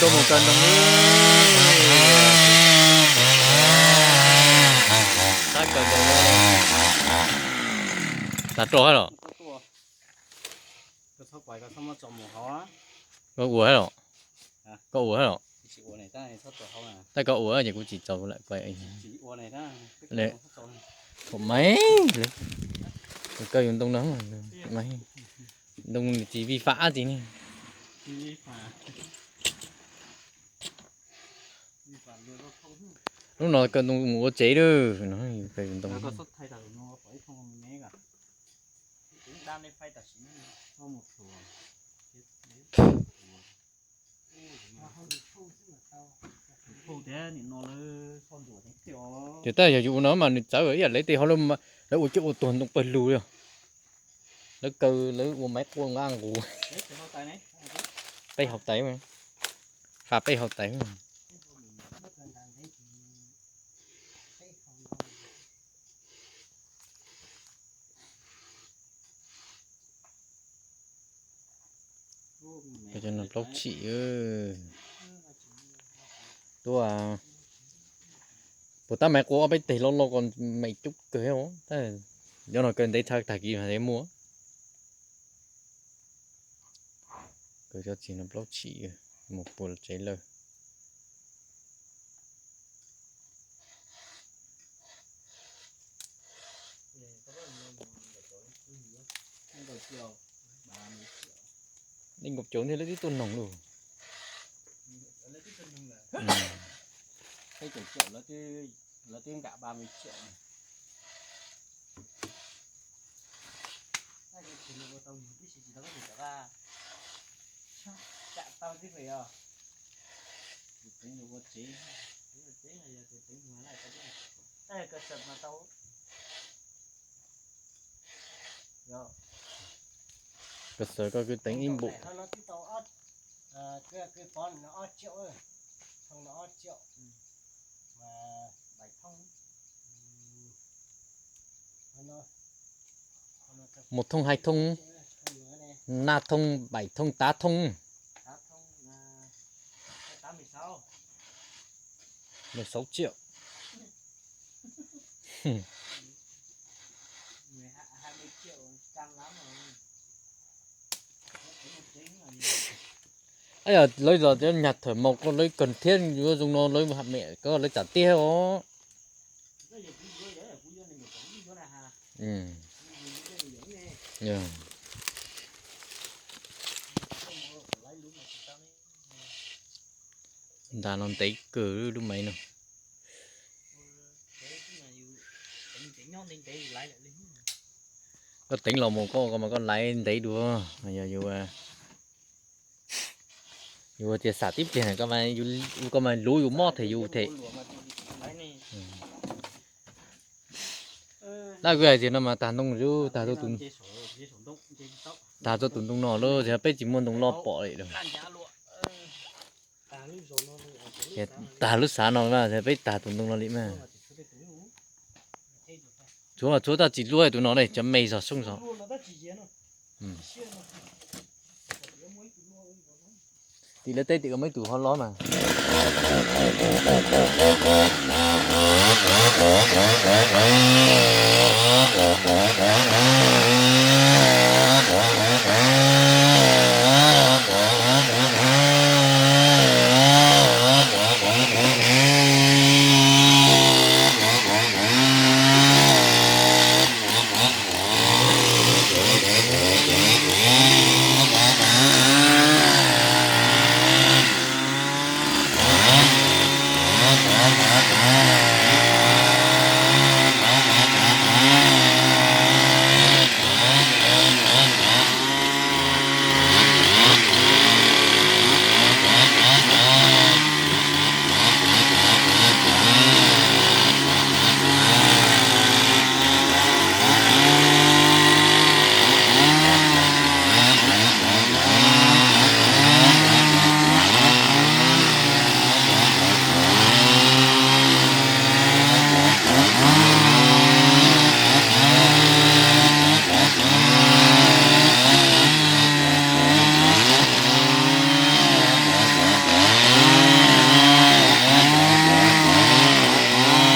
Tuaj mus kaw ntoo. Tab kaw ntoo. Tag roj hab los? Koj ua hab los? Koj ua hab los? Tab koj ua ces kuv tsis txaus lam kuaib. Maiv, kaw yus ntoo no, ntoo tsis vi fam tsi ne. Lub no kaw ntoo mus ua tsev lawm no, kaw yus ntoo. Ces tab yog yus ua no mas nws txawv ib yam lawv tej hauv, lawv ua coj ua tuag ntoo pawg lug li. Lawv kaw lawv ua maiv quaj nqaj nqus. Peb hauv tais, fa peb hauv tais. Cov no plaub tshim. Tuaj, puas tab maiv qua ob peb teg loj loj ko, maiv cub kawg. Cov no kaw ntev tshaj tag kis mas muaj. Kaw cov txiv no plaub tshim mus puag tsev lawm. Nees nkaum caum ntag lawv twb tuaj noog lawm. Peb caum caum lawv twb nkam ba me ciam. Koj xav koj kwv teev ib npum. Một thùng, hai thùng, năm thùng, bảy thùng, tám thùng. Mười sáu triệu. Lawv los cov nhà thờ mộc ko lawv cần thiết yuav zoo no lawv hab mem ko lawv tsam tiag os. Ntas no ntev kawg lub maiv no. Koj teev los mus koj mas koj laiv ntev dua. Yog yus, yus tias xam tib pliag koj mas luv yus mob them yus them. Lawv kuj hais tias no mas tag ntoo, tag, tag txog tus ntoo no lawm, peb tsis muaj ntoo loj pom li lawm. Tag lub xav no mas peb tag tus ntoo no li mas. Tshuav, tshuav tab tsis luaj tus no ne, cov me zog xyooj zog. Tim lawv teb tim ko muaj ib tug hov lov mas.